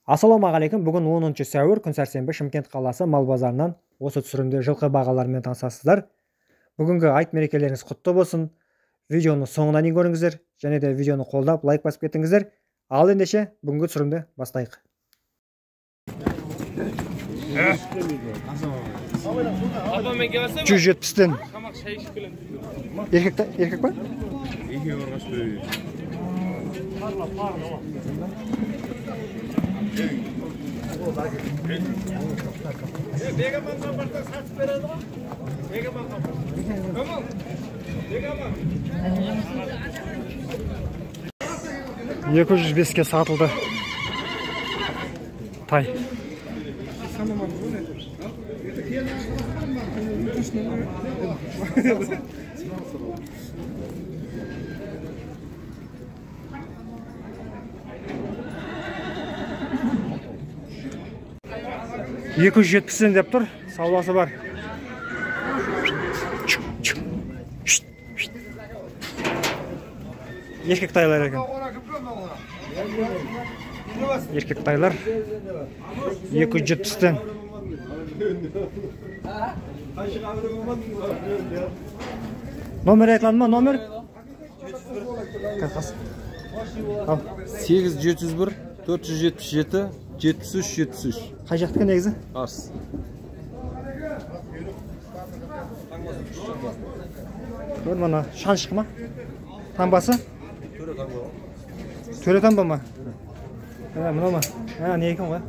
Ассалаумағалейкум. Бүгін 10 сәуір, күн сәрсенбі, Шымкент қаласы мал базарынан осы түсірімде жылқы бағаларымен танысасыздар. Бүгінгі айт мерекелеріңіз құтты болсын. Видеоны соңына дейін көріңіздер және де видеоны қолдап лайк басып кетіңіздер. Ал ендеше бүгінгі түсірімді бастайық. 170-тен. Еркек, еркек па? Екі жүз беске сатылды. Тай. 270-тен деп тұр, саудасы бар. Еркек тайлар екен. Еркек тайлар 270-тен. Номер айтылады ма? Номер? 8 701 477 73 73. Қай жақтікі негізі? Арыс. Көр, мына шаншық ма? Таңбасы? Төре таңба ма? Ә, мынау ма? Ә, не екен ғой?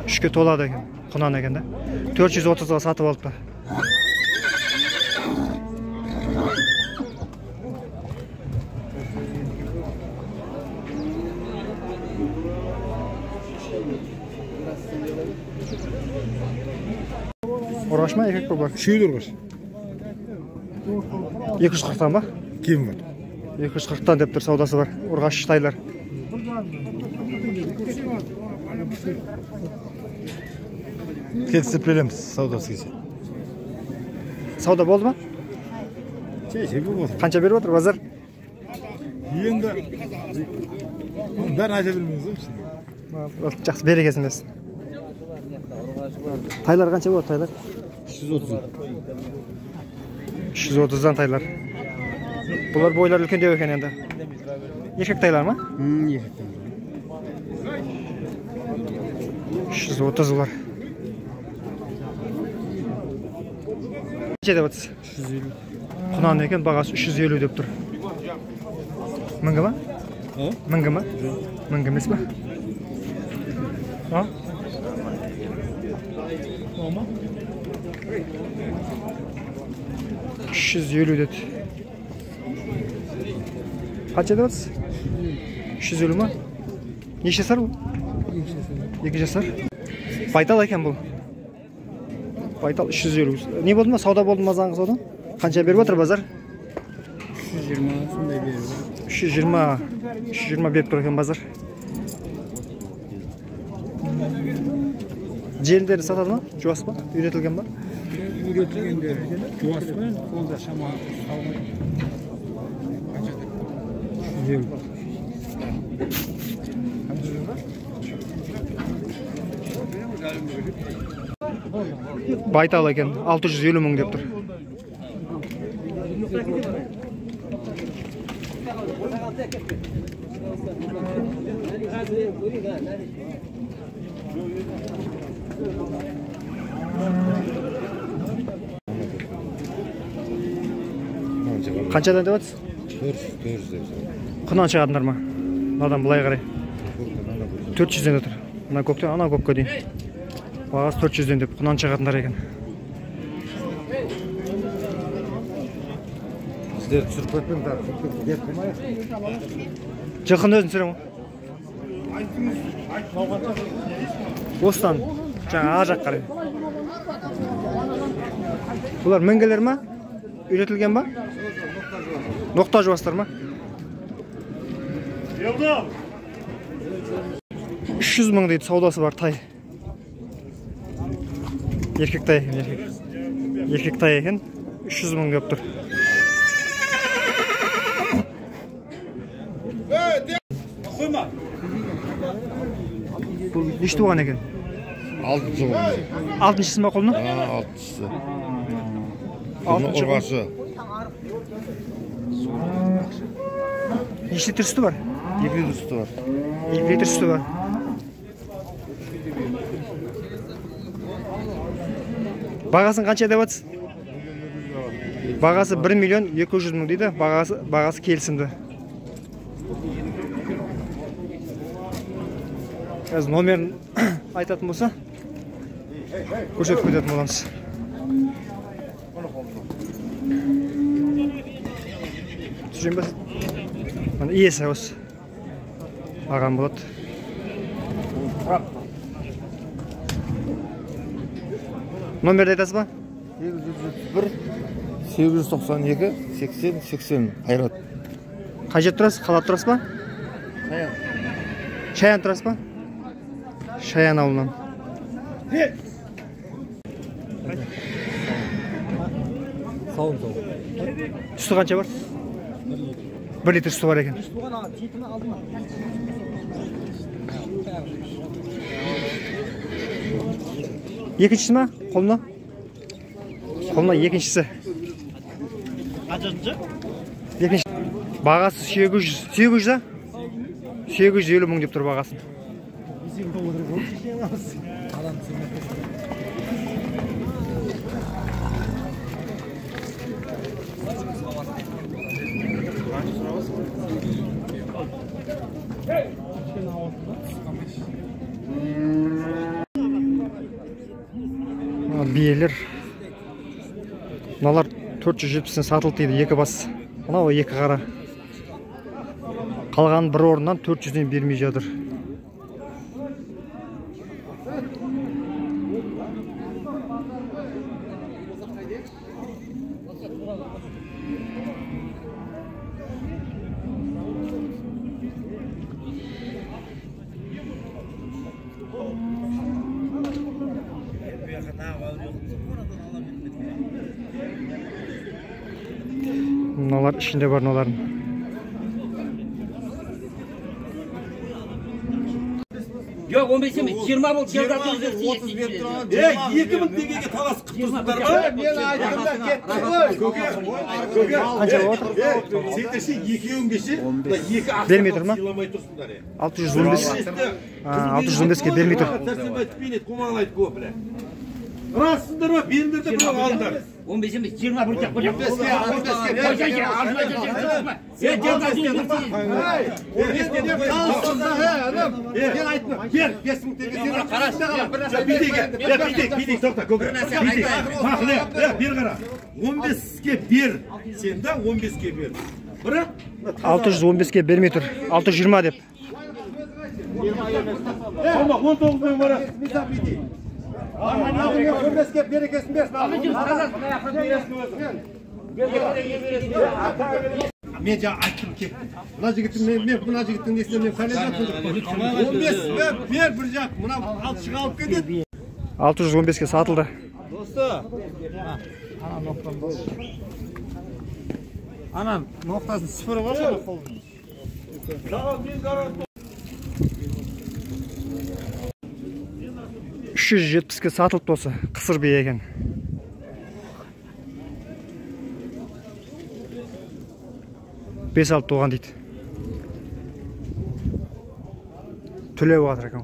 Үшке толады екен, құнан екен да. 430-ға сатып алыпты. Ұрғаш ма, еркек па бұлар? Үшеуі де ұрғаш. 240-тан ба? Кем бар. 240-тан деп тұр, саудасы бар. Ұрғаш тайлар. Келісіп береміз саудасы келсе. Сауда болды ма? Шеше болды. Қанша беріп отыр базар? Енді оның бәрін айта бермейміз ғой ішінде. Жақсы, берекесін берсін. Тайлар қанша болады, тайлар? 330. 330-дан тайлар. Бұлар бойлары үлкендеу екен енді. Еркек тайлар ма? Еркек. 330 бұлар. Қанша деп отырсыз? 350. Құнан екен, бағасы 350 деп тұр. Мінгі ма? Мінгі ма? Мінгі емес па? А? 350 деді. Қанша деп отырсыз? 350 ма? Неше жасар бұл? 2 жасар. Байтал екен бұл. Байтал 350. Не болды ма? Сауда болды ма, заңғы сауда? Қанша беріп отыр базар? 320 сондай беріп. 320, 320 беріп тұр екен базар. Желіндері сатады ма? Жуас па? Үйретілген ба? Үйретілгендер жуас қой, қолда шама салмай. Қанша деп? 350. Байтал екен, 650 мың деп тұр. Қаншадан деп отырсыз? 400, 400 деп. Құнан шығатындар ма? Мынадан былай қарай. 400-ден отыр. Мына көктен ана көкке дейін. Бағасы 400-ден деп құнан шығатындар екен. Сіздер түсіріп қойып кетіп қоймайық. Жылқының өзін түсіремін ғой. Осыдан жаңа ар жаққа қарай. Бұлар мінгілер ма? Үйретілген ба? Ноқта жуастар ма? 300 мың дейді, саудасы бар тай. Еркек тай екен, еркек. Еркек тай екен. 300 мың деп тұр. Бұл неше туған екен? 6-шы. 6-шысы ма құлыны? 6-шысы. Құлыны ұрғашы. Неше литр сүті бар? 2 литр сүті бар. 2 литр сүті бар. Бағасын қанша деп жатсыз? Бағасы 1 миллион 200 мың дейді. Бағасы келісімді. Қазір номерін айтатын болса, көрсетіп кететін боламыз. Түсірейін ба? Мына иесі осы. Ағам болады. Номерді айтасыз ба? 871 892 80 80. Қайрат. Қай жерде тұрасыз? Қалада тұрасыз ба? Шаян. Шаян тұрасыз ба? Шаян ауылынан. Сауын сауын. Сүті қанша бар? 1 литр сүті бар екен. Екіншісі ма? Қолына? Қолына екіншісі. Қаншасыншы? Екінші. Бағасы 800. 800 да? 850 мың деп тұр бағасын. Биелер. Мыналар 470-тен сатылды дейді, екі бас. Мынау екі қара. Қалған бір орыннан 400-ден бермей жатыр. Мыналар ішінде бар мыналардың. Жоқ, 15 емес, 20 болды, 30 беріп тұрған. 2000 теңгеге таласып тұрсыңдар ма? Мен айттым да кетті ғой. Көке, көке. Қанша болады? Сендер ше екеуің кеше мына екі ақша бермей тұр ма? Сыйламай тұрсыңдар. 615. 615-ке бермей тұр. Сәрсенбай түпейін қомағын айтып көп біле. Рассыңдар ма? Беріңдер де біреу алыңдар. 15 емес, 20 бір жақ бір жақ. 15-ке, 15-ке. Бер, 5000 теңге сен қарашы. Билейік, тоқта, көке. Билейік. Бер қара. 15-ке бер. Сен да 15-ке бер. Бірақ 615-ке бермей тұр. 620 деп. 19 мың барады. Мен жаңа айттым кетті. Мына жігіттің мен мына жігіттің несіне мен пәле жаттым. 15 бер бір жақ, мына алып шыға алып кетеді. 615-ке сатылды. Досты. Ана ноқтасын сыфыры бар ғой қолының. 370-ке сатылып осы қысыр бие екен. 5-6 туған дейді. Төлеп жатыр екен.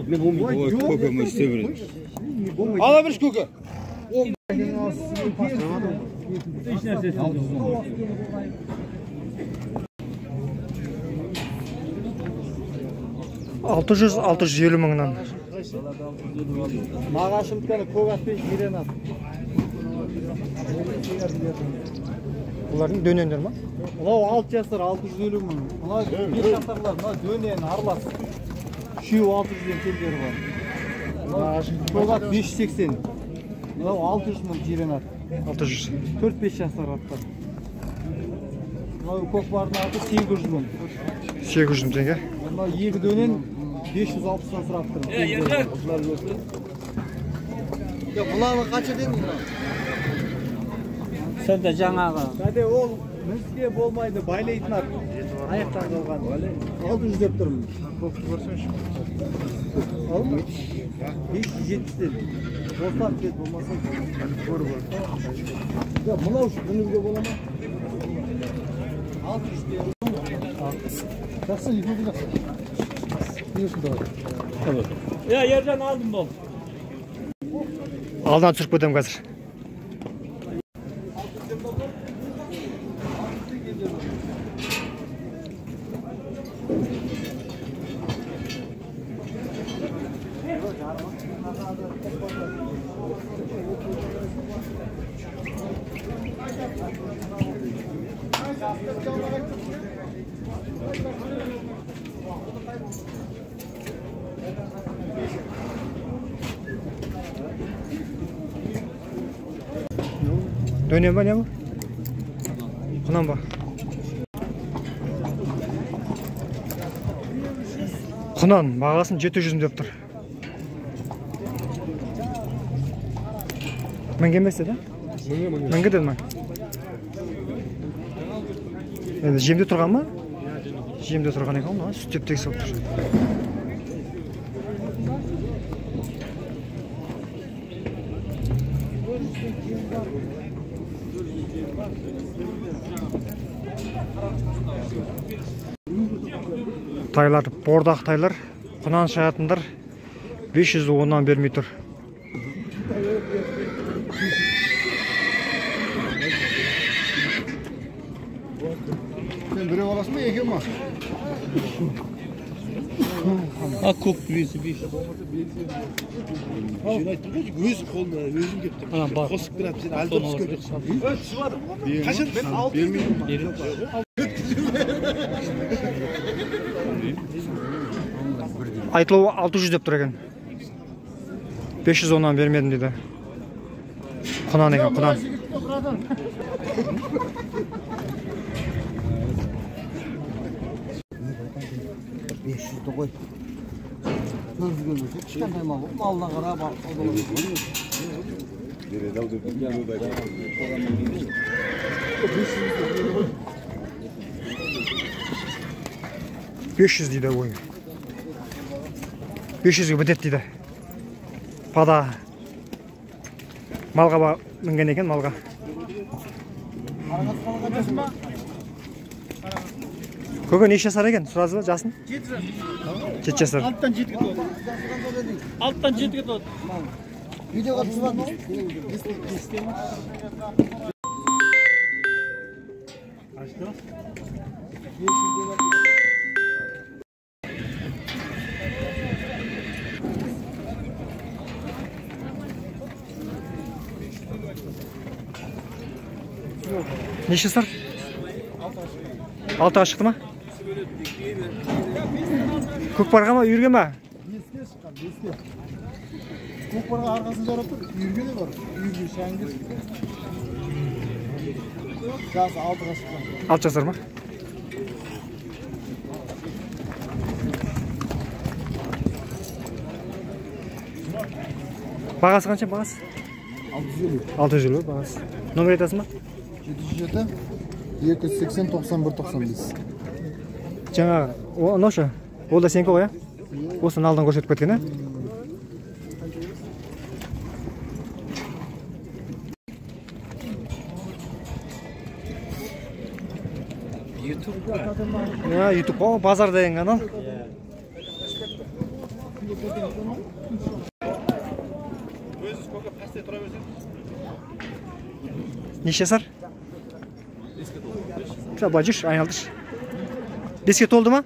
Мен 10 мың көкем істей береді. Ала берші көке. Еш нәрсесі. 600-650 мыңнан. Мағашымдікіні көк атпен жирен ат. Бұлардың дөнендер ма? Мынау 6 жасар 650 мың. Мынау 5 жасарлар, мынау дөнен аралас. Үшеуі 600-ден кемдері бар. Көк ат 580. Мынау 600 мың жирен ат. 600. 4-5 жасар аттар. Мынау көкпардың аты 800 мың. 800 мың теңге. Мынау екі дөнен 560-тан сұрап тұрмын. Мынаны қанша дедің мына? Сен де жаңағы. Кәде ол мініске болмайды, байлайтын ат. Аяқтан қалған. 600 деп тұрмын. Көпті көрсеңші. Алма? 570-тен. Болса бет, болмаса көр көр. Мынау мінуге бола ма? 600 деп. Жақсы, екеуі жақсы. Я, Ержан алдым бол. Алдынан түсіріп кетемін қазір. Дөнен ба, не бұл? Құнан ба? Құнан, бағасын 700 деп тұр. Мінге емес деді? Мінгі деді ма? Енді жемде тұрған ма? Жемде тұрған екен, мына сүт теп-тегіс болып тұр. Тайлар, бордақ тайлар, құнан шаятындар 510-нан бермей тұр. Сен біреу аласың ба, екеу ма? А көк бесі 500. Сен айттың ғой, өз қолына өзің келіп тұр. Қосып беріп сен әлі түскен жоқсың. Түсіп жатыр ғой. Қашан мен 600 Айтылуы 600 деп тұр екен. 510-нан бермедім дейді. Құнан екен, құнан. Қой. 400-ге кішкентай мал, малына қарап 500 дейді ой. 500-ге бітеді дейді. Пада малға мінген екен, малға. Көке неше жасар екен? Сұрасыз ба жасын? 7 жасар. 7 жасар. 6-тан 7-ге толады. 6-тан 7-ге толады. Видеоға түсіп жатыр. Неше жасар? 6-ға шықты ма? Көкпарға ма, үйірге ма? 5-ке шыққан, 5-ке. Көкпарға арқасын жарап тұр, үйірге де бар. Үйірге шәңгі. Жасы 6-ға шыққан. 6 жасар ма? Бағасы қанша, бағасы? 650. 650 бағасы. Номер айтасың ба? 707 280 91 95. Жаңағы, анау ше? Ол да сенікі ғой, ә? Осыны алдан көрсетіп кеткен, ә? Ютуб. Ютуб, о, базар деген канал. Неше жасар? Былай жүрші, айналдыршы. 5-ке толды ма?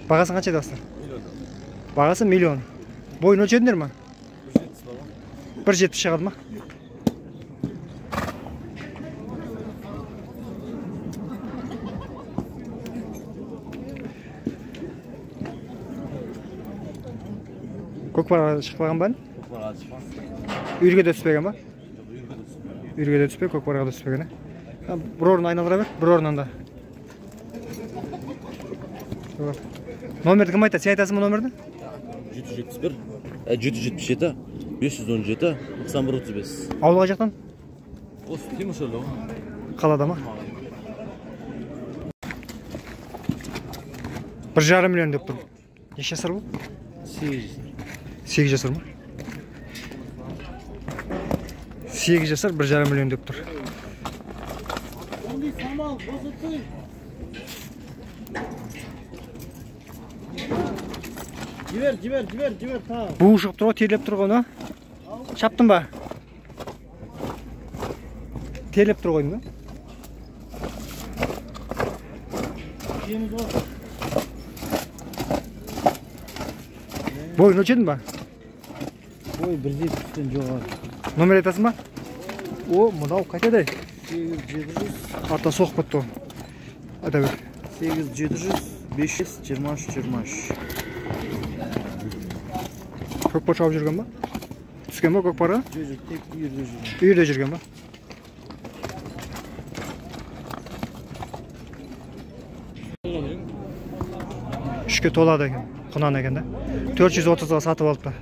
Бағасын қанша айтасыздар? Бағасы миллион. Бойын өлшедіңдер ма? 1,70 шығады ма? Көкпарға шықпаған ба? Көкпарға шықпаған. Үйірге де түспеген ба? Үйірге де түспеген, көкпарға да түспеген. Бір орын айналдыра бер, бір орыннан да. Номерді кім айтады? Сен айтасың ба номерді? 771, 777, 517, 91, 35. Ауыл қай жақтан? Осы Теміршілі. Қалада ма? 1,5 миллион деп тұр. Неше жасар бұл? 8 жасар. 8 жасар ма? 8 жасар 1,5 миллион деп тұр. Жібер, жібер, жібер, жібер тағы. Буы шығып тұр ғой, терлеп тұр ғой, Шаптың ба? Терлеп тұр ғой, ба? Бойын өлшедің ба? Бой 1,70-тен жоғары. Номер айтасың ба? О, мынау қайтады? 8700. Арттан соғып кетті ғой. Айта бер. 8700, 500, 23, 23. Көкпар шауып жүрген ба? Түскен ба көкпарға? Жоқ, тек үйірде жүрген. Үйірде жүрген ба? Үшке толады екен, құнан екен да. 430-ға сатып алыпты.